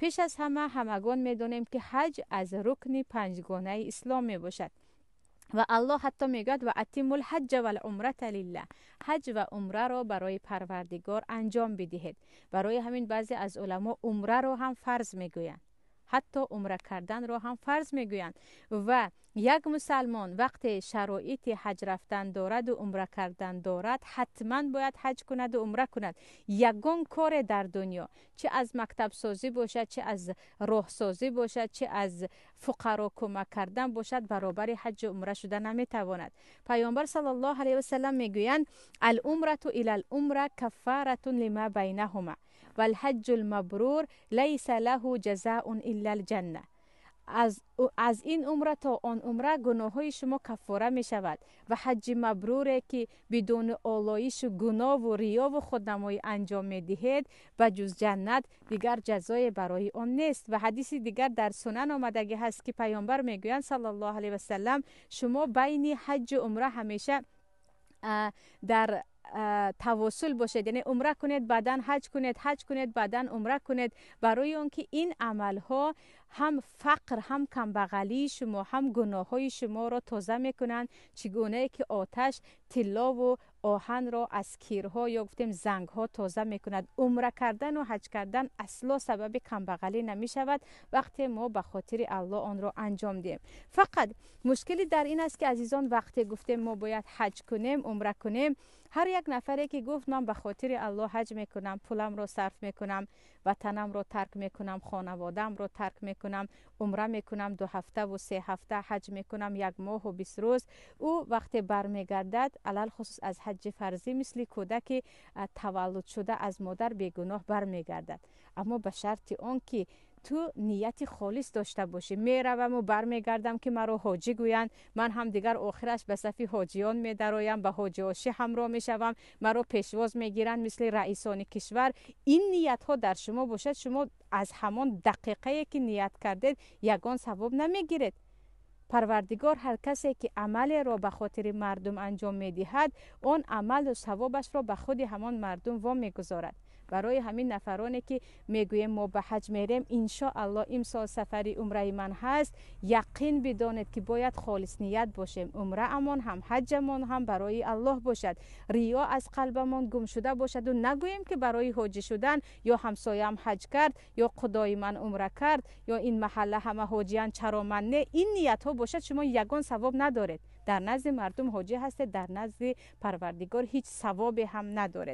Пеш аз ҳама, ҳамагон медонем, ки ҳаҷ аз рукни панҷгонаи ислом мебошад ва Аллоҳ ҳатто мегӯяд: وأتموا الحج والعمرة لله, ҳаҷ ва умраро барои Парвардигор анҷом бидиҳед. Барои ҳамин баъзе аз уламо умраро ҳам фарз мегӯянд, ҳатто умра карданро ҳам фарз мегӯянд. Ва як мусалмон вақте шароити ҳаҷ рафтан дораду умра кардан дорад, ҳатман бояд ҳаҷ кунаду умра кунад. Ягон коре дар дунё, чӣ аз мактабсозӣ бошад, чӣ аз роҳсозӣ бошад, чӣ аз фуқаро кӯмак кардан бошад, баробари ҳаҷу умра шуда наметавонад. Паёмбар саллаллоҳу алайҳи васалам мегӯянд: العمرة إلى العمرة كفارة لما بينهما والحج المبرور ليس له جزاء إلا الجنة. Аз ин умра то он умра гуноҳҳои шумо каффора мешавад ва ҳаҷҷи мабруре, ки бидуни олоишу гуноҳву риёву худнамоӣ анҷом медиҳед, ба ҷуз ҷаннат дигар ҷазое барои он нест. Ва ҳадиси дигар дар Сунан омадагӣ ҳаст, ки Паёмбар мегӯянд саллаллоҳу алайҳи васалам: шумо байни ҳаҷҷу умра ҳамеша дар тавосул бошед, яъне умра кунед, баъдан ҳаҷ кунед, ҳаҷ кунед, баъдан умра кунед, барои он ки ин амалҳо ҳам фақр, ҳам камбағалии шумо, ҳам гуноҳҳои шуморо тоза мекунанд, чӣ гунае ки оташ тиллову оҳанро аз кирҳо ё гуфтем зангҳо тоза мекунад. Умра кардану ҳаҷ кардан асло сабаби камбағалӣ намешавад, вақте мо ба хотири Аллоҳ онро анҷом диҳем. Фақат мушкилӣ дар ин аст, ки, азизон, вақте гуфтем мо бояд ҳаҷ кунем, умра кунем, ҳар як нафаре ки гуфт: ман ба хотири Аллоҳ ҳаҷ мекунам, пуламро сарф мекунам, ватанамро тарк мекунам, хонаводаамро тарк мекунам, умра мекунам 2 ҳафтаву 3 ҳафта, ҳаҷ мекунам як моҳу 20 рӯз, ӯ вақте бармегардад, алалхусус аз ҳаҷҷи фарзӣ, мисли кӯдаки таваллудшуда аз модар бегуноҳ бармегардад. Аммо ба шарти он ки ту нияти холис дошта бошӣ. Мераваму бармегардам, ки маро ҳоҷӣ гӯянд, ман ҳам дигар охираш ба сафи ҳоҷиён медароям, ба ҳоҷиошӣ ҳамроҳ мешавам, маро пешвоз мегиранд мисли раисони кишвар, ин ниятҳо дар шумо бошад, шумо аз ҳамон дақиқае ки ният кардед, ягон савоб намегиред. Парвардигор ҳар касе ки амалеро ба хотири мардум анҷом медиҳад, он амалу савобашро ба худи ҳамон мардум вомегузорад. Барои ҳамин нафароне ки мегӯем мо ба ҳаҷ мерем, иншоаллоҳ, имсол сафари умраи ман ҳаст, яқин бидонед, ки бояд холисният бошем, умраамон ҳам, ҳаҷамон ҳам барои Аллоҳ бошад, риё аз қалбамон гум шуда бошаду нагӯем, ки барои ҳоҷӣ шудан ё ҳамсояам ҳаҷ кард, ё худои ман умра кард, ё ин маҳалла ҳама ҳоҷиянд, чаро ман не. Ин ниятҳо бошад, шумо ягон савоб надоред. Дар назди мардум ҳоҷӣ ҳастед, дар назди Парвардигор ҳеҷ савобе ҳам надоред.